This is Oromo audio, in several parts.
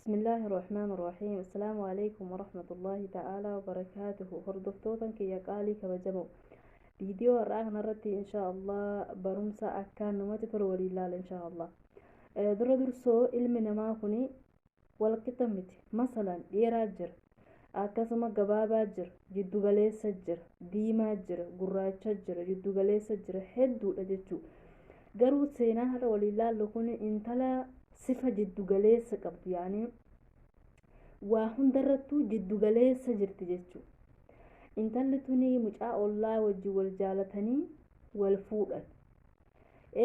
Bismillaahi Rahmaani Rahiim. Assalaamu Aleykum Warahmatullaahi Ta'aalaa Wabarakaatuhu. Hordoftootan kiyya qaalii kabajamoo. Viidiyoo har'aa kanarratti inshaa Allah barumsa akkaan namatti tolu waliin ilaala inshaa Allah. Dura dursoo ilmi namaa kuni walqixa miti. Masalan dheeraa jira. Akkasuma gabaabaa jira. Jiddugaleessa jira. Diimaa jira. Gurraacha jira. Jiddugaleessa jira. Hedduudha jechuudha. Garuu seenaa har'a waliin ilaallu kun intala sifa jiddugaleessa qabdu yaani waa hundarrattuu jiddugaleessa jirti jechuudha. Intalli tuni mucaa ollaa wajjin wal jaalatanii wal fuudhan.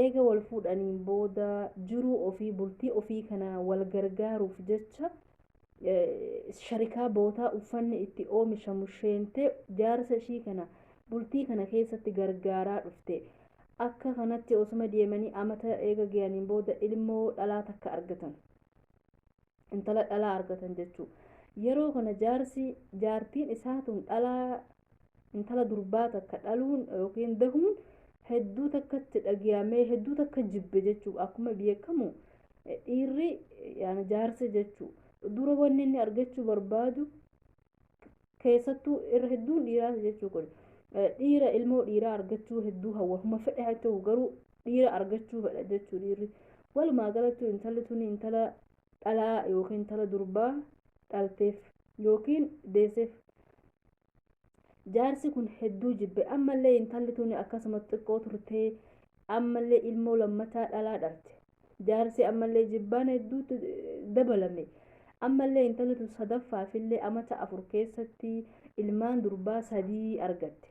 Eega wal fuudhaniin booda jiruu ofii bultii ofii kana wal gargaaruuf jecha sharikaa bootaa uffanni itti oomishamu sheentee jaarsa ishii kana bultii kana keessatti gargaaraa dhufte. Akka kanatti osuma deemanii amata eega gayaniin booda ilmoo dhalaa takka argatan. Intala dhalaa argatan jechuu. Yeroo kana jaarsi jaartiin isaa tun dhalaa intala durbaa takka dhaluun yookiin dahuun hedduu takkatti dhagayamee hedduu takka jibbe jechuu. Akkuma beekamu dhiirri yaani jaarsa jechuu. Dura wanni inni argachuu barbaadu keessattuu irra hedduun dhiiraati jechuu kun. Dhiira ilmoo dhiiraa argachuu hedduu hawwa. Huma fedhe haa ta'u garuu dhiira argachuu fedha jechuu dhiirri. Walumaa galatti intalli tuni intala dhalaa yookiin intala durbaa dhalteef yookiin deesseef. Jaarsi kun hedduu jibbe. Ammallee intalli tuni akkasuma xiqqoo turtee ammallee ilmoo lammataa dhalaa dhalte. Jaarsi ammallee jibbaan hedduutti dabalame. Ammallee intalli tun sadaffaafillee amata 4 keessatti ilmaan durbaa 3 argatte.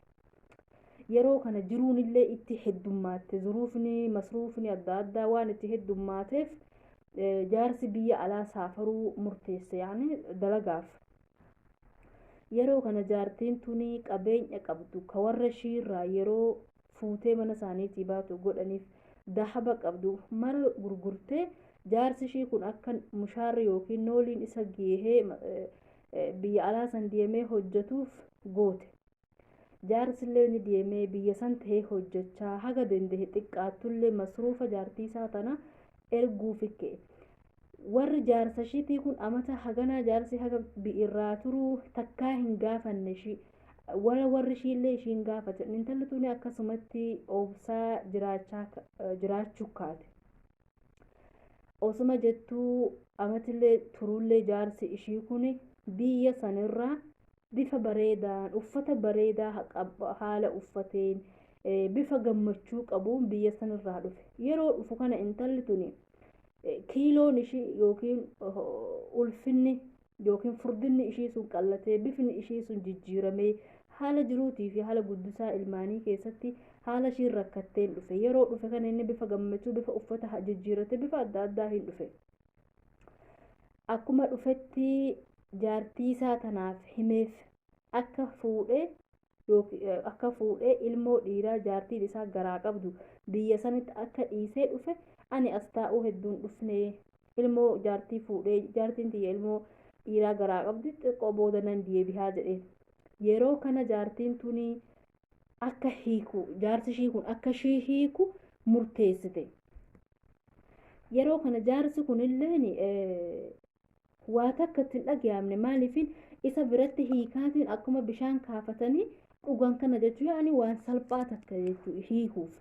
Yeroo kana jiruunillee itti heddummaatte. Zuruufni masruufni adda addaa waan itti heddummaateef jaarsi biyya alaa saafaruu murteesse yaani dalagaaf. Yeroo kana jaartiin tuni qabeenya qabdu ka warra ishiirraa yeroo fuutee mana isaaniitii baatu godhaniif dahaba qabdu mara gurgurtee jaarsi ishii kun akka mushaarri yookiin nooliin isa geehee biyya alaa san deemee hojjetuuf goote. Jaarsillee ni deemee biyya san tahee hojjechaa haga danda'e xiqqaattullee masruufa jaartii isaa tana erguuf ka'e. Warri jaarsa ishiitii kun amata haganaa jaarsi haga irraa turuu takkaa hin gaafanne ishii. Wara warri ishiillee ishiin gaafate. Intalli tuni akkasumatti obsaa jiraachuu kaate. Osuma jettuu amatillee turullee jaarsi ishii kun biyya sanirraa bifa bareedaan uffata bareedaa haala uffateen bifa gammachuu qabuun biyya sanirraa dhufe. Yeroo dhufu kana intalli tuni kiiloon ishii yookiin ulfinni yookiin furdinni ishii sun qallatee bifni ishii sun jijjiiramee haala jiruutii fi haala guddisaa ilmaanii keessatti haala ishiin rakkatteen dhufe. Yeroo dhufe kana inni bifa gammachuu bifa uffata jijjiirate bifa adda addaa hin dhufe. Akkuma dhufetti jaartii isaa tanaaf himeef akka fuudhee akka fuudhee ilmoo dhiiraa jaartiin isaa garaa qabdu biyya sanitti akka dhiisee dhufe ani as taa'uu hedduun dhufne ilmoo jaartii fuudhee jaartiin tiyya ilmoo dhiiraa garaa qabdi xiqqoo booda nan deebihaa jedheen. Yeroo kana jaartiin tuni akka hiiku jaarsi ishii kun akka ishii hiiku murteessite. Yeroo kana jaarsi kunilleen waa takka itti hin dhagayamne maaliifin isa biratti hiikaatiin akkuma bishaan kaafatanii dhugan kana jechuu yaani waan salphaa takka jechuu hiikuuf.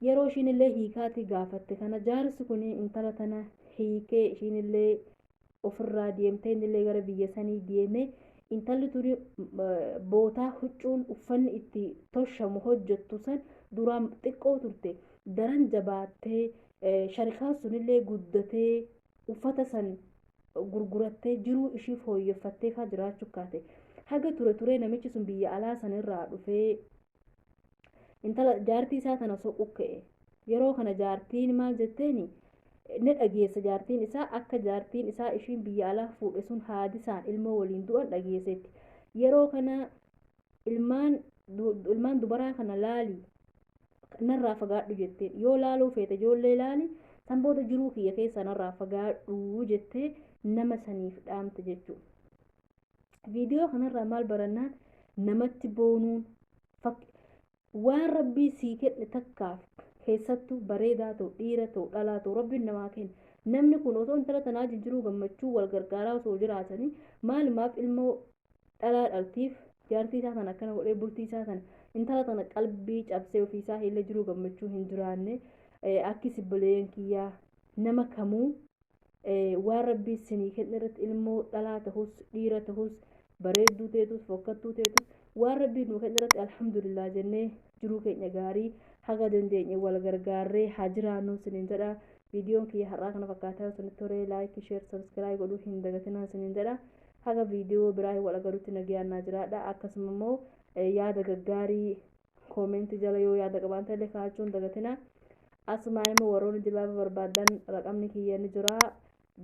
Yeroo ishiin illee hiikaatii gaafatte kana jaarsi kun intala tana hiikee ishiin illee ofirraa deemtee inni illee gara biyya sanii deemee intalli tuni bootaa huccuun uffanni itti toshamu hojjettu san duraan xiqqoo turte daran jabaattee sharikaan sunillee guddatee uffata san gurgurattee jiruu ishii fooyyeffattee faa jiraachuu kaate. Haga ture turee namichi sun biyya alaa sanirraa dhufee intala jaartii isaa tana soquu ka'e. Yeroo kana jaartiin maal jetteeni ni dhageessa jaartiin isaa akka jaartiin isaa ishiin biyya alaa fuudhe sun haadisaan ilmoo waliin du'an dhageessetti. Yeroo kana ilmaan dubaraa kana laali narraa fagaadhu jetteen yoo laaluu feete ijoollee laali san booda jiruu kiyya keessa narraa fagaadhu jettee nama saniif dhaamte jechuudha. Viidiyoo kanarraa maal barannaan namatti boonuun waan rabbii sii kenne takkaaf keessattuu bareedaa ta'u dhiira ta'u dhalaa ta'u rabbiin namaa kenne Namni kun osoo intala tanaa jiruu gammachuu wal gargaaraa osoo jiraatanii maalumaaf ilmoo dhalaa dhaltiif jaartii isaa tana akkana godhee bultii isaa tana intala tana qalbii cabsee ofiisaa illee jiruu gammachuu hin jiraanne. Akki obboleeyyan kiyyaa, nama kamuu waan rabbii isinii kenne irratti, ilmoo dhalaa tahus dhiira tahus, bareedduu teetus fokkattuu teetus, waan rabbii nuu kenne irratti alhamdulillah jennee jiruu keenya gaarii haga dandeenye wal gargaarree haa jiraannu isiniin jedha. Viidiyoon kiyya har'aa kana fakkaataa. Isinitti tolee like, share, subscribe godhuu hin dagatinaa isiniin jedha. Haga viidiyoo biraa wal agarutti nagayaan naa jiraadha. Akkasuma immoo yaada gaggaarii koomentii jala yoo yaada qabaatan illee kaa'achuu hin dagatinaa. Asumaan immoo warroonni jilbaaba barbaadan raqamni kiyya ni jira,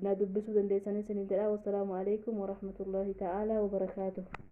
na dubbisuu dandeessanii isiniin jedha. Wassalaamu alaikum warahmatullaahi ta'aalaa wabarakaatuh.